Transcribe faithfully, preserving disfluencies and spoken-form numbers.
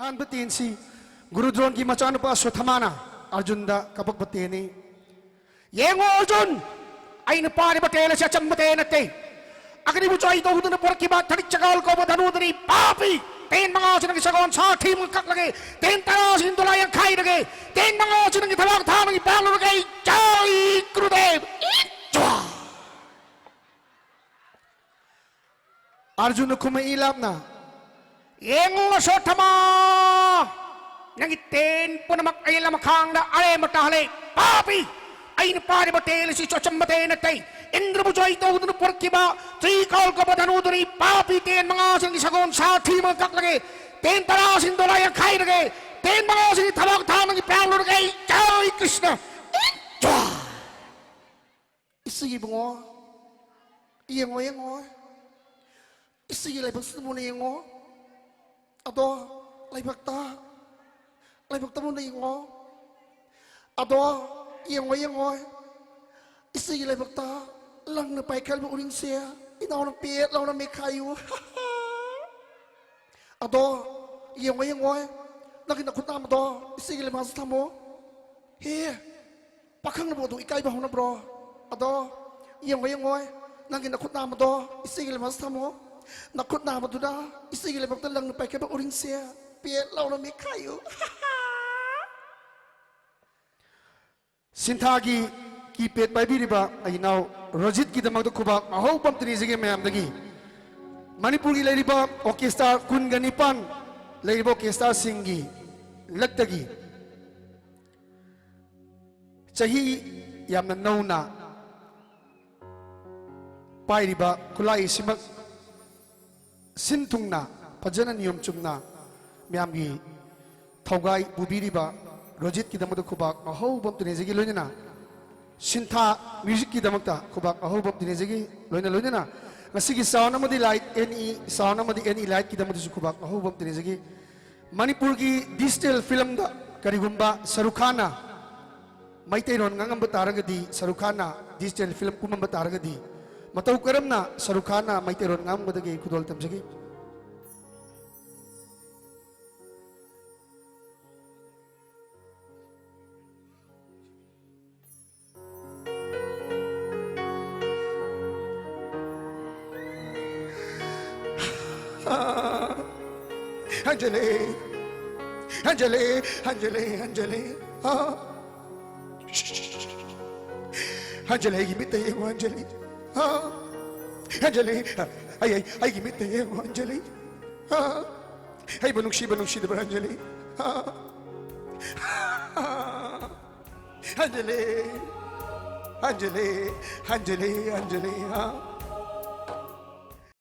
ꯑꯍꯥꯟꯕ ꯇꯦꯟꯁꯤ ꯒꯨꯔꯨ ꯗ꯭ꯔꯣꯟꯒꯤ ꯃꯆꯥꯅꯨꯄꯥ ꯁꯣꯊꯃꯥꯅ ꯑꯔꯖꯨꯟꯗ ꯀꯞꯄꯛꯄ ꯇꯦꯟꯅꯤ꯫ ꯌꯦꯡꯉꯣ ꯑꯔꯖꯨꯟ, ꯑꯩꯅ ꯄꯥꯔꯤꯕ ꯇꯦꯟ ꯑꯁꯤ ꯑꯆꯝꯕ ꯇꯦꯟ ꯅꯠꯇꯦ꯫ ꯑꯒꯅꯤꯕꯨ ꯆꯥꯏ ꯇꯧꯗꯨꯅ ꯄꯨꯔꯛꯈꯤꯕ ꯊꯔꯤꯛ ꯆꯒꯥꯜ ꯀꯧꯕ ꯙꯅꯨꯗꯨꯅꯤ ꯄꯥꯄꯤ꯫ ꯇꯦꯟ ꯃꯉꯥꯁꯤ ꯅꯪꯒꯤ ꯁꯒꯣꯜ ꯁꯥꯊꯤ ꯑꯃ ꯀꯛꯂꯒꯦ꯫ ꯇꯦꯟ ꯇꯔꯥꯁꯤ ꯗꯣꯂꯥꯏ ꯌꯥꯡꯈꯥꯏꯔꯒꯦ꯫ ꯇꯦꯟ ꯃꯉꯥꯁꯤ ꯅꯪꯒꯤ ꯊꯕꯥꯛ ꯊꯥ ꯅꯪꯒꯤ ꯄꯥꯡ ꯂꯧꯔꯒꯦ꯫ ꯑꯩ ꯖꯥꯏ ꯒꯨꯔꯨꯗꯦꯕ꯫ ꯏꯆ꯭ꯋꯥ꯫ ꯑꯔꯖꯨꯟꯅ ꯈꯨꯝꯃꯛꯏ ꯂꯥꯞꯅ, "ꯌꯦꯡꯉꯨ ꯑꯁꯣꯠꯊꯃꯥ, ꯅꯪꯒꯤ ꯇꯦꯟ ꯄꯨꯝꯅꯃꯛ ꯑꯩ ꯂꯝꯈꯥꯡꯗ ꯑꯔꯦꯝꯕ ꯇꯥꯍꯜꯂꯦ꯫ ꯄꯥꯄꯤ, ꯑꯩꯅ ꯄꯥꯔꯤꯕ ꯇꯦꯟ ꯑꯁꯤ ꯑꯆꯝꯕ ꯇꯦꯟ ꯅꯠꯇꯦ꯫ ꯏꯟꯗ꯭ꯔꯕꯨ ꯖꯣꯏ ꯇꯧꯗꯨꯅ ꯄꯨꯔꯛꯈꯤꯕ ꯊ꯭ꯔꯤ ꯀꯥꯜ ꯀꯧꯕ ꯙꯅꯨꯗꯨꯅꯤ꯫ ꯄꯥꯄꯤ, ꯇꯦꯟ ꯃꯉꯥꯁꯤꯡꯒꯤ ꯁꯒꯣꯜ ꯁꯥꯊꯤ ꯑꯃ ꯀꯛꯂꯒꯦ꯫ ꯇꯦꯟ ꯇꯔꯥꯁꯤꯡ ꯗꯣꯂꯥꯏ ꯌꯥꯡꯈꯥꯏꯔꯒꯦ꯫ ꯇꯦꯟ ꯃꯉꯥꯁꯤꯡꯒꯤ ꯊꯕꯥꯛ ꯊꯥ ꯅꯪꯒꯤ ꯄꯥꯡ ꯂꯧꯔꯒꯦ꯫ ꯑꯩ ꯖꯥꯏ ꯀ꯭ꯔꯤꯁꯅ꯫ ꯏꯆ꯭ꯋꯥ!" ꯏꯁꯤꯒꯤ ꯏꯕꯨꯡꯉꯣ, ꯌꯦꯡꯉꯣ, ꯌꯦꯡꯉꯣ꯫ ꯏꯁꯤꯒꯤ ꯂꯥꯏꯕꯛꯁꯤꯗ ꯃꯨꯟꯅ ꯌꯦꯡꯉꯣ꯫ ꯑꯗꯣ ꯂꯥꯏꯕꯛꯇ, ꯂꯥꯏꯕꯛꯇ ꯃꯨꯟꯅ ꯌꯦꯡꯉꯣ꯫ ꯑꯗꯣ ꯌꯦꯡꯉꯣ, ꯌꯦꯡꯉꯣ꯫ ꯏꯁꯤꯒꯤ ꯂꯥꯏꯕꯛꯇ ꯂꯪꯅ ꯄꯥꯏꯈꯠꯂꯤꯕ ꯎꯔꯤꯡꯁꯦ ꯏꯅꯥꯎꯅ ꯄꯦꯠ ꯂꯥꯎꯅ ꯃꯦꯠꯈꯥꯏꯌꯨ꯫ ꯑꯗꯣ ꯌꯦꯡꯉꯣ, ꯌꯦꯡꯉꯣ꯫ ꯅꯪꯒꯤ ꯅꯈꯨꯠ ꯅꯥꯝꯃꯗꯣ ꯏꯁꯤꯒꯤ ꯂꯩꯃꯥꯏꯁꯤꯗ ꯊꯝꯃꯣ꯫ ꯍꯦ, ꯄꯥꯈꯪꯅꯕꯨ ꯑꯗꯨ ꯏꯀꯥꯏꯕ ꯍꯧꯅꯕ꯭ꯔꯣ? ꯑꯗꯣ ꯌꯦꯡꯉꯣ, ꯌꯦꯡꯉꯣ, ꯅꯪꯒꯤ ꯅꯈꯨꯠ ꯅꯥꯝꯃꯗꯣ ꯏꯁꯤꯒꯤ ꯂꯩꯃꯥꯏꯁꯤꯗ ꯊꯝꯃꯣ꯫ ꯅꯈꯨꯠ ꯅꯥꯝꯃꯗꯨꯅ ꯏꯁꯤꯒꯤ ꯂꯩꯕꯥꯛꯇ ꯂꯪꯅ ꯄꯥꯏꯈꯠꯄ ꯎꯔꯤꯡꯁꯦ ꯄꯦꯠ ꯂꯥꯎꯅ ꯃꯦꯠꯈꯥꯏꯌꯨ꯫ ꯁꯤꯟꯊꯥꯒꯤ ꯀꯤꯄꯦꯗ ꯄꯥꯏꯕꯤꯔꯤꯕ ꯑꯩꯒꯤ ꯏꯅꯥꯎ ꯔꯣꯖꯤꯠꯀꯤꯗꯃꯛꯇ ꯈꯨꯕꯥꯛ ꯑꯍꯧꯕ ꯑꯝꯇ ꯅꯤꯖꯒꯦ ꯃꯌꯥꯝꯗꯒꯤ꯫ ꯃꯅꯤꯄꯨꯔꯒꯤ ꯂꯩꯔꯤꯕ ꯑꯣꯔꯀꯦꯁꯇ꯭ꯔꯥ ꯀꯨꯟꯒ ꯅꯤꯄꯥꯟ ꯂꯩꯔꯤꯕ ꯑꯣꯔꯀꯦꯁꯇ꯭ꯔꯥꯁꯤꯡꯒꯤ ꯂꯛꯇꯒꯤ ꯆꯍꯤ ꯌꯥꯝꯅ ꯅꯧꯅ ꯄꯥꯏꯔꯤꯕ ꯈꯨꯠꯂꯥꯏ ꯑꯁꯤꯃꯛ ꯁꯤꯟ ꯊꯨꯡꯅ, ꯐꯖꯅ ꯅꯤꯌꯣꯝ ꯆꯨꯝꯅ ꯃꯌꯥꯝꯒꯤ ꯊꯧꯒꯥꯏ ꯄꯨꯕꯤꯔꯤꯕ ꯔꯣꯖꯤꯠꯀꯤꯗꯃꯛꯇ ꯈꯨꯕꯥꯛ ꯑꯍꯧꯕ ꯑꯝꯇ ꯅꯤꯖꯒꯦ, ꯂꯣꯏꯅꯅ ꯁꯤꯟꯊꯥ ꯃ꯭ꯌꯨꯖꯤꯛꯀꯤꯗꯃꯛꯇ ꯈꯨꯕꯥꯛ ꯑꯍꯧꯕ ꯑꯝꯇ ꯅꯤꯖꯒꯦ, ꯂꯣꯏꯅ ꯂꯣꯏꯅꯅ ꯉꯁꯤꯒꯤ ꯁꯥꯎꯟ ꯑꯃꯗꯤ ꯂꯥꯏꯠ, ꯑꯦꯟ ꯏ ꯁꯥꯎꯟ ꯑꯃꯗꯤ ꯑꯦꯟ ꯏ ꯂꯥꯏꯠꯀꯤꯗꯃꯛꯇꯁꯨ ꯈꯨꯕꯥꯛ ꯑꯍꯧꯕ ꯑꯝꯇ ꯅꯤꯖꯒꯦ꯫ ꯃꯅꯤꯄꯨꯔꯒꯤ ꯗꯤꯖꯤꯇꯦꯜ ꯐꯤꯂꯝꯗ ꯀꯔꯤꯒꯨꯝꯕ ꯁꯔꯨꯈ ꯈꯥꯟꯅ ꯃꯩꯇꯩꯂꯣꯟ ꯉꯥꯡꯉꯝꯕ ꯇꯥꯔꯒꯗꯤ, ꯁꯔꯨꯈ ꯈꯥꯟꯅ ꯗꯤꯖꯤꯇꯦꯜ ꯐꯤꯂꯝ ꯀꯨꯝꯃꯝꯕ ꯇꯥꯔꯒꯗꯤ, ꯃꯇꯧ ꯀꯔꯝꯅ ꯁꯔꯨꯈ ꯈꯥꯟꯅ ꯃꯩꯇꯩꯂꯣꯟ ꯉꯥꯡꯉꯝꯒꯗꯒꯦ? ꯈꯨꯗꯣꯜ ꯇꯝꯖꯒꯦ꯫ ꯑꯟꯖꯂꯤ, ꯑꯟꯖꯂꯤ, ꯑꯟꯖꯂꯤ, ꯑꯟꯖꯂꯤ, ꯑꯥ꯫ ꯑꯟꯖꯂꯤ, ꯑꯩꯒꯤ ꯃꯤꯠꯇ ꯌꯦꯡꯉꯨ, ꯑꯟꯖꯂꯤ, ꯑꯥ꯫ ꯑꯟꯖꯂꯤ, ꯑꯩ, ꯑꯩ, ꯑꯩꯒꯤ ꯃꯤꯠꯇ ꯌꯦꯡꯉꯨ, ꯑꯟꯖꯂꯤ, ꯑꯥ꯫ ꯑꯩꯕꯨ ꯅꯨꯡꯁꯤꯕ ꯅꯨꯡꯁꯤꯗꯕ꯭ꯔꯥ, ꯑꯟꯖꯂꯤ? ꯑꯥ꯫ ꯑꯟꯖꯂꯤ, ꯑꯟꯖꯂꯤ, ꯑꯟꯖꯂꯤ, ꯑꯟꯖꯂꯤ, ꯑꯥ꯫